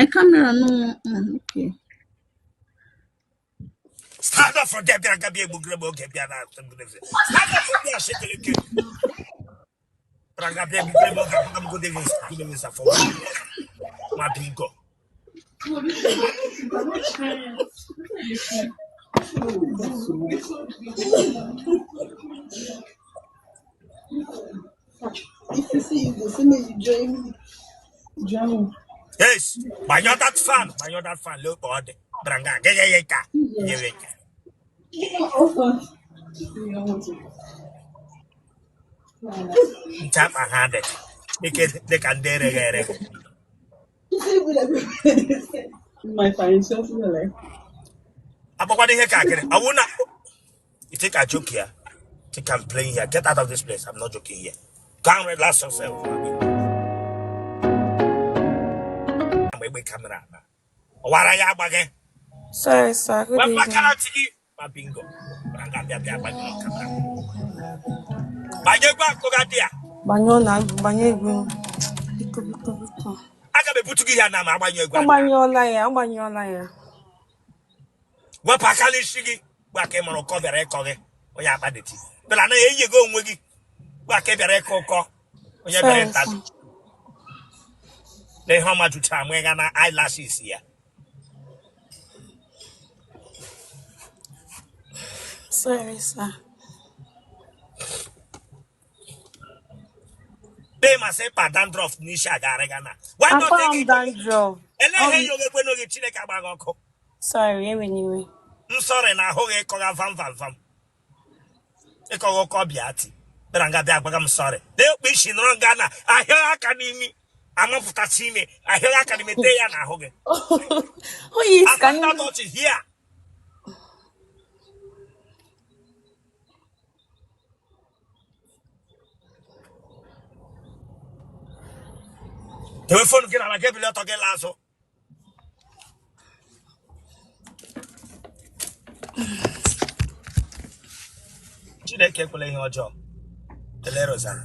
My camera no wan on. Okay. Stand up from there, bịara gabịa egbugere m oge bịa na stand up from there, shekeleke. Bịara gabịa egbugere m oge akpọga m good evening, sir. Good evening, sir, for one. Ma bingo. If you see you go say make you join me. Join me. Yes, gbanyụọ that fan, gbanyụọ that fan, lee ka ọ dị. Bịara nga agaghị ya ka nyere ka. Ncha akpa ha dị dịka dịka ndị ereghị ere. My financial like Akpọkwana ihe ka akịrị. Ọ bụrụ na you think I joke here? Think I'm playing here? Get out of this place. I'm not joking here. Go and relax yourself. Mgbe egbe camera na. Ọwara ya agba gị. Sorry, sir. Good Wepụ evening. aka na ntị gị. Ma bingo. Bịara nga bịa bịa gbanyụọ camera. Gbanye egwu akụga dị ya. Gbanyụọ na gbanye egwu. Biko, biko, biko. Aga m ebutu gị ya na ma agbanyụ egwu a. Agbanyụọla ya, agbanyụọla ya. Wepụ aka n'isi gị. Gwa ka ị mụrụ ụkọ bịara ịkọ gị. Onye akpa dịtị. Bịara na eyi gị onwe gị. Gwa ka ị bịara ịkọ ụkọ. Onye bịara Sorry, ịta sir. na ihe ọma juchara mụ ịga na eyelashes ya. Sorry, sir. Dee ma sị pa dandruff n'isi agarị ga na. Why not Akpa take m it? dandruff. Ele ihe yi ogekwe n'oge Chineke agbaghị ọkụ. Sorry, enwere iwe. M sorry na ahụ gị ịkọga vam vam vam. Ịkọga ụkọ bịa ti. Bịara nga bịa agbaga m sorry. Lee okpu isi nọrọ nga na ahịa aka n'imi. Amapụtachi ime ahịa aka n'ime tee ya n'ahụ gị. Oh, yes, can After you? that here. Dewe phone gị n'ala gị ebili ọtọ gị laa azụ. Chineke ekwela ihe ọjọọ. Tele Rosanna.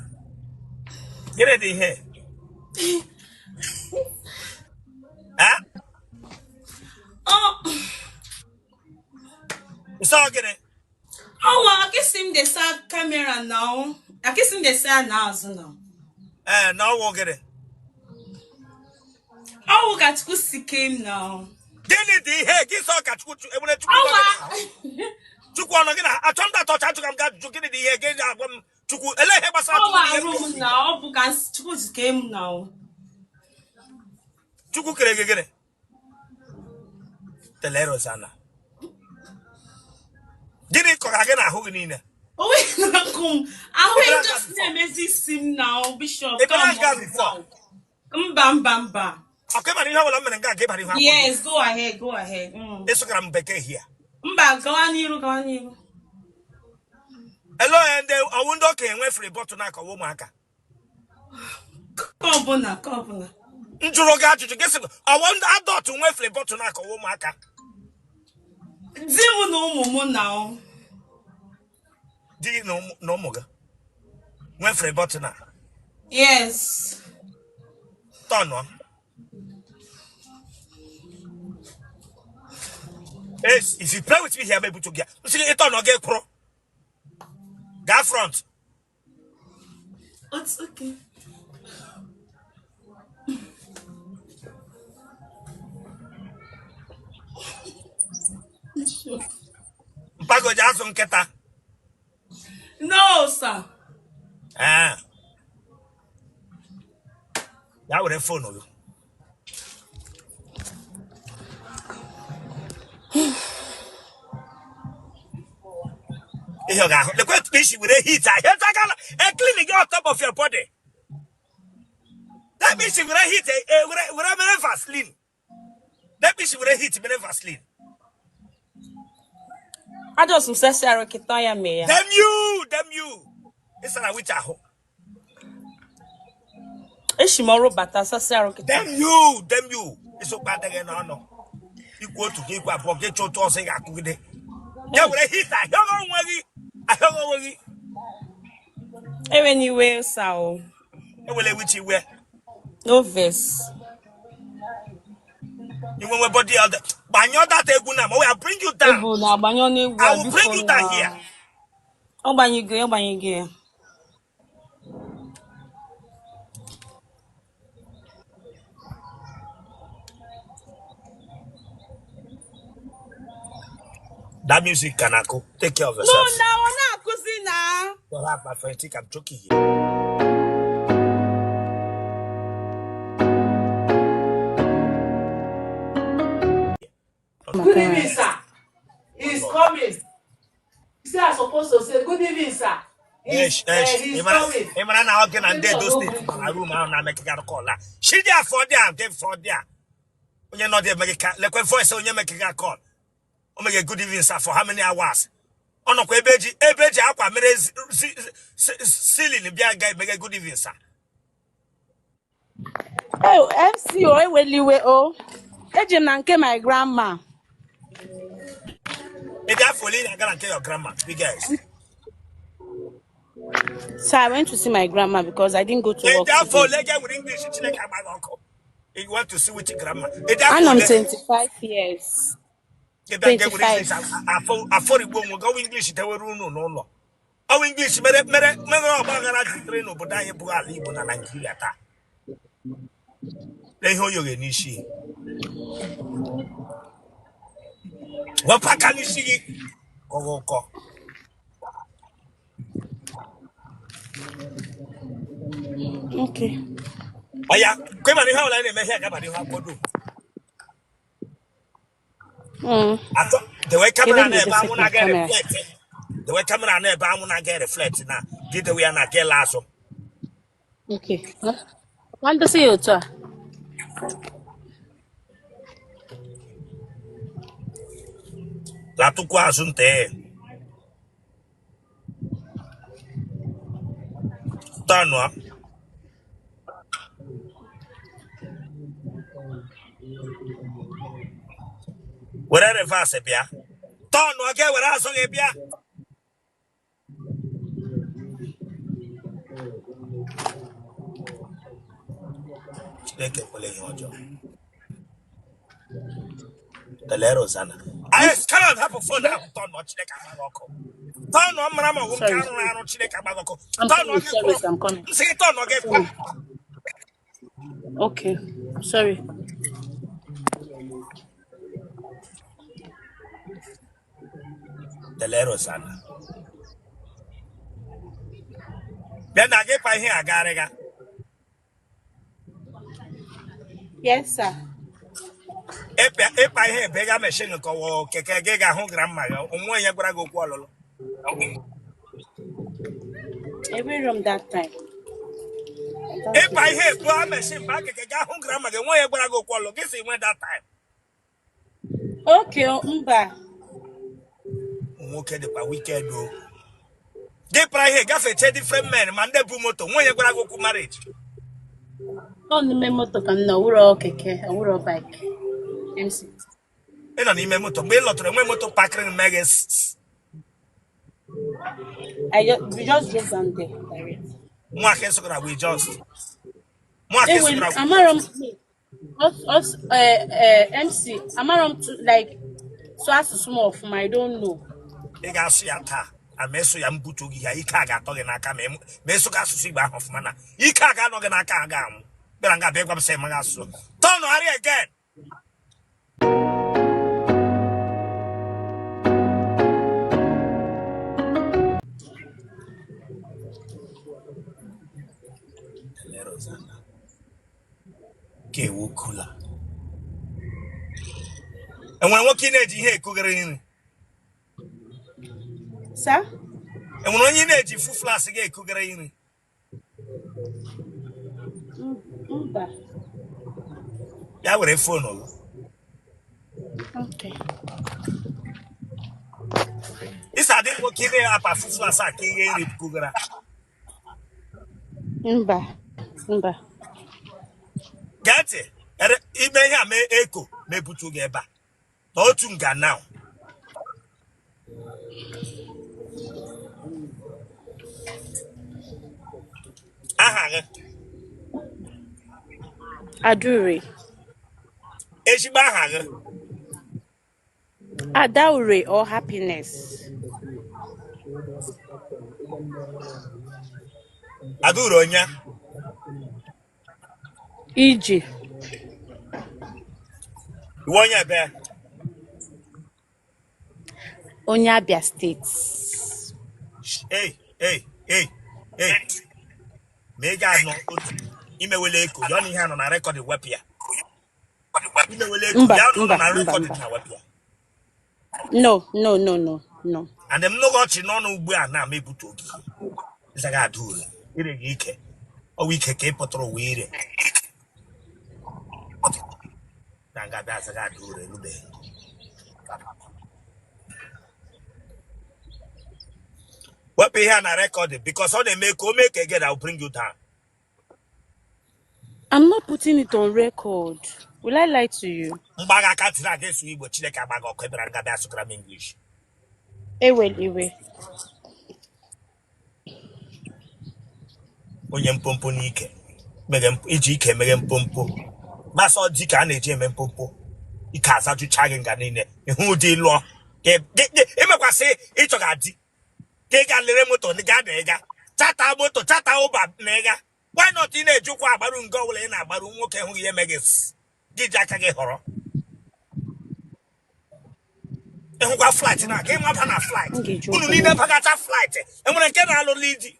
Gịnị dị ihe? Eh? Oh, Nsọ gịnị? oh, well, I guess him dey sa camera now. I guess him dey sa now, so now. Ee, na ọwụ gịnị? Oh, ka Chukwu si kee m now. Gịnị dị ihe gị sọ ka Chukwu enwere Chukwu Oh, nọ gị n'ahụ? well, Chukwu ọ nọ gị na achọ m datọcha achụ ka m ga ajụjụ gịnị dị ihe gị na-agwa m Chukwu elee ihe gbasara oh, Chukwu na ihe arụ m now. Ọ bụ ka Chukwu si kee m now. Chukwu kere gị gịnị? Tele Rosanna. Gịnị kọga gị n'ahụ gị niile? O nweghị na-akụ m. Ahụ Ị bịara nga just before? na-emezi isi m now, Bishop. Ị bịara Come nga on before? now. Mba, mba, mba. Ọkụ ịmara ihe ọbụla m mere nga ga ịbara ihu akwụkwọ. Yes, go ahead, go ahead. Ịsụgara m bekee hia. Mba, gawa n'iru, gawa n'iru. Ele onye ndị ọwụ ndị okenye nwefere bọtụl na-akọwa ụmụaka. Ka ọbụla, ka ọbụla. M jụrụ gị ajụjụ gị sị ọwụ ndị adult nwefere bọtụl na-akọwa ụmụaka. Di m na ụmụ m na ọ. Di gị na ụmụ gị nwefere bọtụl na Yes. tọnụọ. Yes, if you play with me here, maybe to get. M sị gị ịtọnụọ gị kwụrụ. Gaa front. It's okay. Mpa gị o ji azụ nkịta. No, sir. Ee. Ya were phone gị. Ihe ọ ga-ahụ. Lekwa etu isi were heat ahịa takala. E clean gị on top of your body. That means were heat were mere Vaseline. That means were heat mere Vaseline. Ajọs m sesi arụ kịta ya mee ya. Damn you, damn you. Ị sara which ahụ. Eshi m ọrụ bata sasi arụ kịta. Damn you, damn you. Ịsụkwa adịghị n'ọnụ. Ikwu otu gị ikwu abụọ gị chọọ otu ọzọ ị ga-akụgide. Ya were heat ahịọghị onwe gị. Ahịọghị onwe gị. Ewena iwe sir o. Ewele which iwe. No vex. Inwe body other. Gbanyụọ that egwu na ma I bring you down. Ebu na-agbanye ọnụ egwu I a will biko bring you na down here. ọ gbanyego ya, ọ gbanyego ya. That music can akụ. Take care of No, yourself. na ọ na-akụzi na. Don't have my friend think I'm joking here. Good evening, sir. He's coming. You say I'm supposed to say good evening, sir. He's Esh, esh, he's ị mara coming. ị mara na ọ gị na ndị Ndị Edo ọzọ steeti nọ na room ahụ na-emekịga call a. Shi dị afọ dị a nke fọ dị a. Onye nọ dị emekịka lekwe voice onye mekịga call. O mege good evening sir for how many hours? Ọ nọkwa ebe eji akwa mere ceiling bịa ga emege good evening sir. Oh, MC o eweliwe o. Eje m na nke my grandma. Ị dị afọ ole ị na-aga na nke your grandma, big guys. So I went to see my grandma because I didn't go to Ị work dị afọ today. ole ga were English Chineke agba gị ọkụ. You want to see which grandma? Ị dị afọ Anọ m ole 25 years. ị bịa ga were 25. English afọ afọrigbo onwe gị ọwụ English dewere unu n'ụlọ. Ọwụ English mere mere mere ọgba aghara jidere n'obodo anyị bụ ala Igbo na Naịjirịa taa. Lee ihe o yoghe n'isi. Wepụ aka n'isi gị kọgọ ụkọ. Okay. Ọya, ka ị mara ihe ọbụla anyị na-eme ihe agabara ihu akwụkwọ dum. Atọ, dewe Kedu kamera m na ebe ga-eji anwụ set my na-aga camera? reflect. Dewe kamera na ebe anwụ na-aga reflect na gị dewe ya na gị laa azụ. Okay. Ka m dosa ya otu a. Latụkwa azụ nte. Tọnụọ. Were reverse bịa. Tọnụọ gị were azụ gị bịa. Chineke kwele ihe ọjọọ. Kelee Rosanna. Anyị come on, hapụ phone ahụ tọnụọ Chineke agbaghị ọkụ. Tọnụọ mara ma ọ bụ nke Sorry. arụrụ arụ Chineke agbaghị ọkụ. I'm Tọnụọ coming. gị Sorry, kwụrụ. sir, I'm coming. M sị gị tọnụọ gị kwụrụ. Okay. Sorry. Kelee Rosanna. Bịa na gị pa ihe agarịga. Yes, sir. Ịpa ihe ebe ga machine kọwọ keke gị ga-ahụ grandma ya onwe onye gwara gị okwu ọlụlụ. Every room that time. Ịpa ihe ebu a machine ba keke ga hụ grandma gị onwe onye gwara gị okwu ọlụlụ gị si nwe that time. Okay, mba. Nwoke dịkwa wicked o. Gị para ihe gafeche different men ma ndị bu moto nwe onye gwara gị okwu marriage. Ọ n'ime moto ka m nọ, wụrọ keke, wụrọ bike. MC. Ị nọ n'ime moto mgbe ị lọtara enwe moto pakịrị mee gị We just drove down there direct. Nwa aka ịsụgara we just. Nwa aka Ewe, ịsụgara we amarọ m just. us, MC, amarọ m to like sụ asụsụ m ọfụma, I don't know. Ị ga-asụ ya taa ama ịsụ ya mbutu gị ya ike a ga-atọ gị n'aka ma ma ịsụ gị asụsụ Igbo ahụ ọfụma na ike a ga-anọ gị n'aka a ga-anwụ bịara nga bịa gwa m sị ịmaghị asụsụ tọnụgharị again. Ele Rosanna ka ewu kula enwere nwoke ị na-eji ihe ekughere nri? Sir? Enwere onye ị na-eji full flask gị ekughere nri? Mba. Ya were phone gị. Okay. Ịsa adị nwoke ị na-apa full flask a ka ihe nri kugara? Mba. Mba. Gee ntị, ime ihe a mee eko ma ebutu gị ebe a na otu nga now. Aha gị? Adure. Ezigbo aha gị? Adaure or Happiness. Adaure onye? Ije. Ị wụ onye ebe? Onye Abia State. Ei, ei, ei, ei, ma ị ga-anọ otu imewele eko ya na ihe a nọ na record, wepụ ya. Imewele eko Mba, ya nọ mba, na mba, record mba. na wepụ ya. No, no, no, no, no. And m nụghị ọchị n'ọnụ ugbu a na ama ebute ogige ịzaga Adaure ire gị ike ọwa ike ka ị pụtara ụwa ire na nga bịa azaga Adaure erubeghị. Wepụ ihe a na record because ọ na-eme ka o mee ka again I will bring you down. I'm not putting it on record. Will I lie to you? Mgbaga aka tiri aga esu Igbo, Chineke agbaga ọkụ ebere nga bịa sụkara m English. Ewela iwe. Onye mpompo n'ike mere iji ike mere mpompo gbasa ọjị ka a na-eji eme mpompo ike azajucha gị nga niile ihu ụdị lụọ emekwasị ịchọga di ka ị ga lere moto ga na ịga charter moto, charter Uber na ịga. Why not ị na-eji ụkwụ agbaru nga ọbụla ị na-agbaru nwoke hụ gị ya eme gị gị ji aka gị họrọ ịhụkwa flight na ka ịmaba na flight. M ga-eji Unu ụkwụ niile m. bagacha flight, enwere nke na-alụla di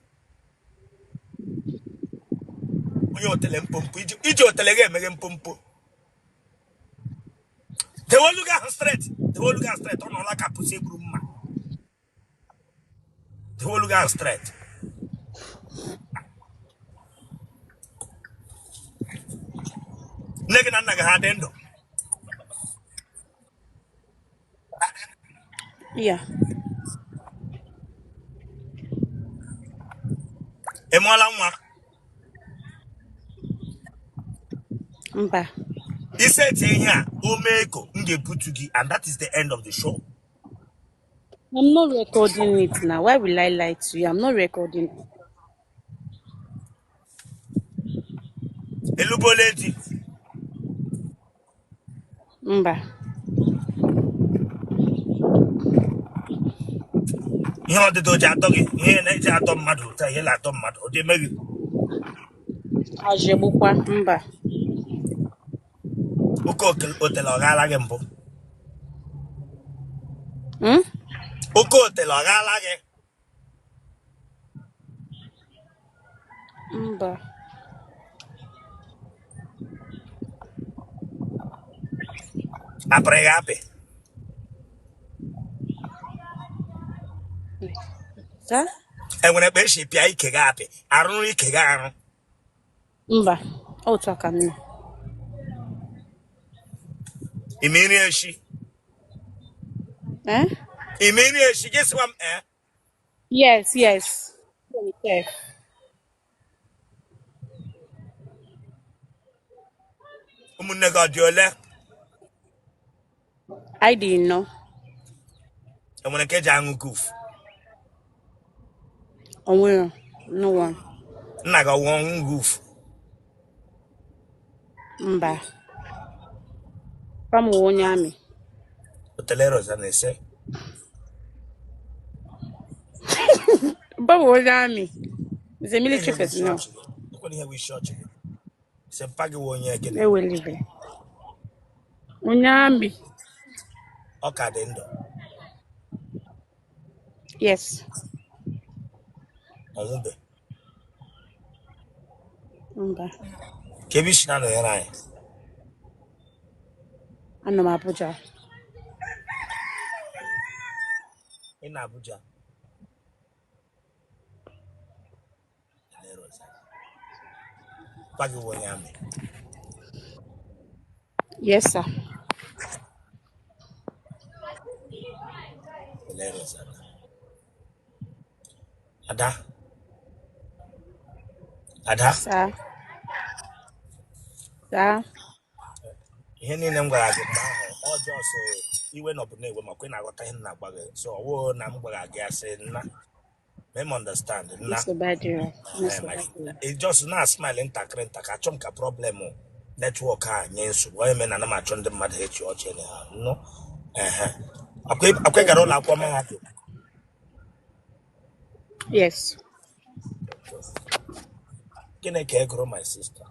onye otele mpompo iji otele gị emeghe mpompo. Dewe olu gị ahụ straight, dewe olu gị ahụ straight. Ọ nọla ka pusi egburu mma. Dewe olu gị ahụ straight. Nne gị na nna gị ha dị ndụ? Yeah. Ị mụọla nwa? Mba. Isi eti ihe a o mee eko m ga-ebutu gị and that is the end of the show. I'm not recording it now. Why will I lie to you? I'm not recording it. Elubola di? Mba. Ihe ọdịdọ ji atọ gị, ihe na-eji atọ mmadụ ụtọ, ihe na-atọ mmadụ ọ dị eme gị? Ajegbukwa mba. Oke otele ọ ghaala gị mbụ? Hmm? Oke otele ọ ghaala gị? Mba. Apịrị gị apị? Sir? Enwere ekpe esi pịa ike gị apị, arụrụ ike gị arụ? Mba. Otu aka m nọ. Ime nri eshi? Eh? Ime nri eshi? Gị sịwa m ee. Yes. Chef. Ụmụnne gị ọ dị ole? I didn't know. Enwere nke ji aṅụ guf? Onwere. No one. Nna gị ọwụ ọṅụ guf? Mba. Papa m wụ onye army. Otele rosa na-ese. Papa m wụ onye army. He's a military personnel. Ekwena ihe bụ isi ọchị gị. Sị mpa gị wụ onye gịnị? Eweliwe. Onye army. Ọ ka dị ndụ? Yes. Ọ nwụbe? Mba. Ka ebe isi na-anọnyere anyị? Anọ m Abuja. Ị na Abuja? Papa gị wụ onye army? Yes, sir. Ada, Ada. Sir. Sir. Ihe niile m gwara gị mgbe ahụ ọjọọ so iwe nọbụ na-ewe makwa ị na-aghọta ihe m na-agwa gị, so ọ wụghị na m gwara gị asị nna may understand nna. Nsogbu adịrọ. Nsogbu adịrọ. Ị just na smile ntakịrị ntakịrị, achọ m ka problem Network a nye nsogbu onye mere na ana m achọ ndị mmadụ echi ọchị na ha nụ. Ehe, akwa ị gara ụlọ akwụkwọ mahadum? Yes. Gịnị ka ị gụrụ, my sister?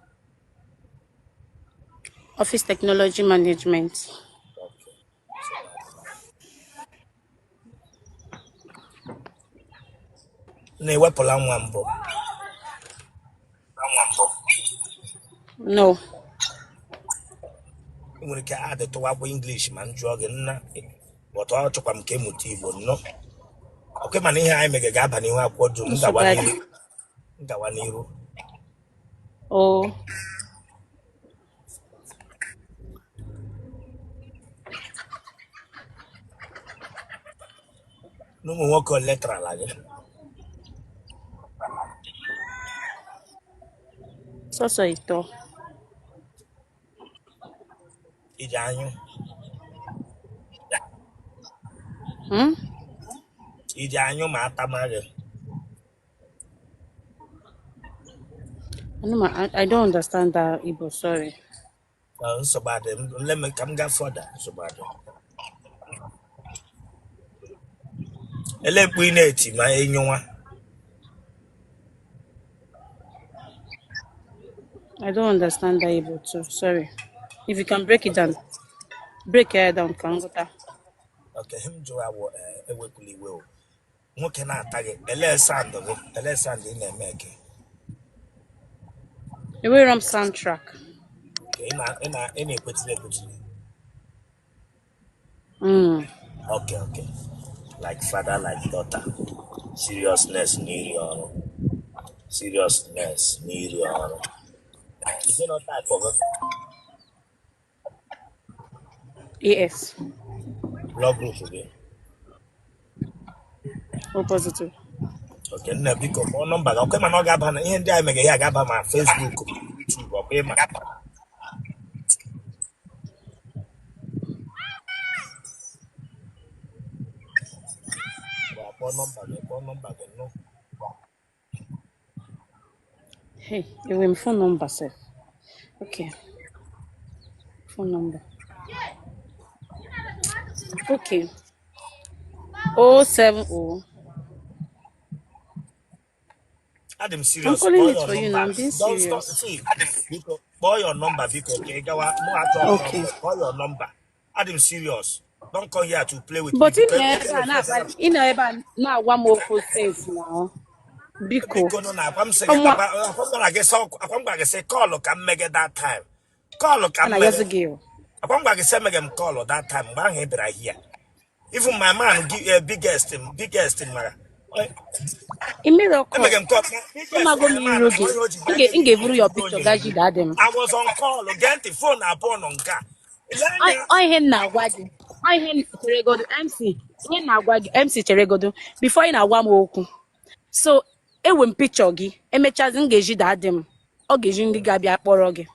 Office Technology Management. Okay. Na-ewepụla nwa mbụ? No. Ị nwere ike adịtụwakwa English ma m jụọ gị nna, but ọ chọkwa m ka ị mụta Igbo nnọọ. Okay, mana ihe anyị mege ga-aba n'ihu akwụkwọ dum. M gawa Nsogbu adị. n'iru, m gawa n'iru. Oh. Na ụmụ nwoke ole tarala gị? Sọsọ ịtọ. Iji anyụ? Hmm? Iji anyụ ma atama gị? I, know, I don't understand that Igbo, sorry. Nsogbu adị. Let me ka m gaa further. Nsogbu adị. Ele mkpu ị na-eti ma enyụnwa? I don't understand that Igbo too. Sorry. If you can break it down, break it down, ka m ghọta. Okay, m jụrụ awụ ewekwula iwe o. Nwoke na-ata gị, ele sound gị, ele sound ị na-eme eke? Enwere m soundtrack. Ị na ị na ị na-ekwetiri ekwetiri? Okay, like father like daughter. Seriousness n'iri ọrụ, seriousness n'iri ọrụ. Genotype gị? AS. Blood group gị? O positive. Okay, nna, biko kpọọ nọmba gị. Ọkwa mana ọ ga-aba na ihe ndị anyị mege ya ga-aba ma Facebook ma YouTube, ọkwa ịma? Kpọọ nọmba gị, kpọọ nọmba gị nụ. Hey, enwere m phone number sef. Okay, phone number. Okay. 070. Adị m I'm serious. calling Kpọọ it your for you now. I'm number. being Don't stop. serious. See, biko kpọọ your number, biko, ka ị gawa mụ achọ. Okay. Kpọọ your number. Adị m serious. Don't come here to play with me. But ị Biko nọ ebe a na-akpa, ị nọ ebe a na-agwa m okwu since now. Biko. Biko nụ na akwa m sị gị Ọnwa akwa m gwara gị sị, akwa m gwara gị sị call ka m mege that time, call ka a m na-ayọzi mege. gị o. Akwa m gwara gị sị emege m call that time mgbe ahụ ị bịara here. Even my man biggest biggest mara. Ị mere call. Emege m call biggest. Amago m My man iru gị. onye o ji M ga-eburu your picture gaa jide adị m. I was on call. Gee ntị, phone abụọ nọ nke a. Ile anya. Ọ ihe m na-agwa gị. Ọ ihe m cheregodo MC. Ihe m na-agwa gị, MC, cheregodo before ị na-agwa m okwu. So enwe m picture gị. Emechazi m ga-eji daddy m. Ọ ga-eji ndị ga-abịa kpọrọ gị.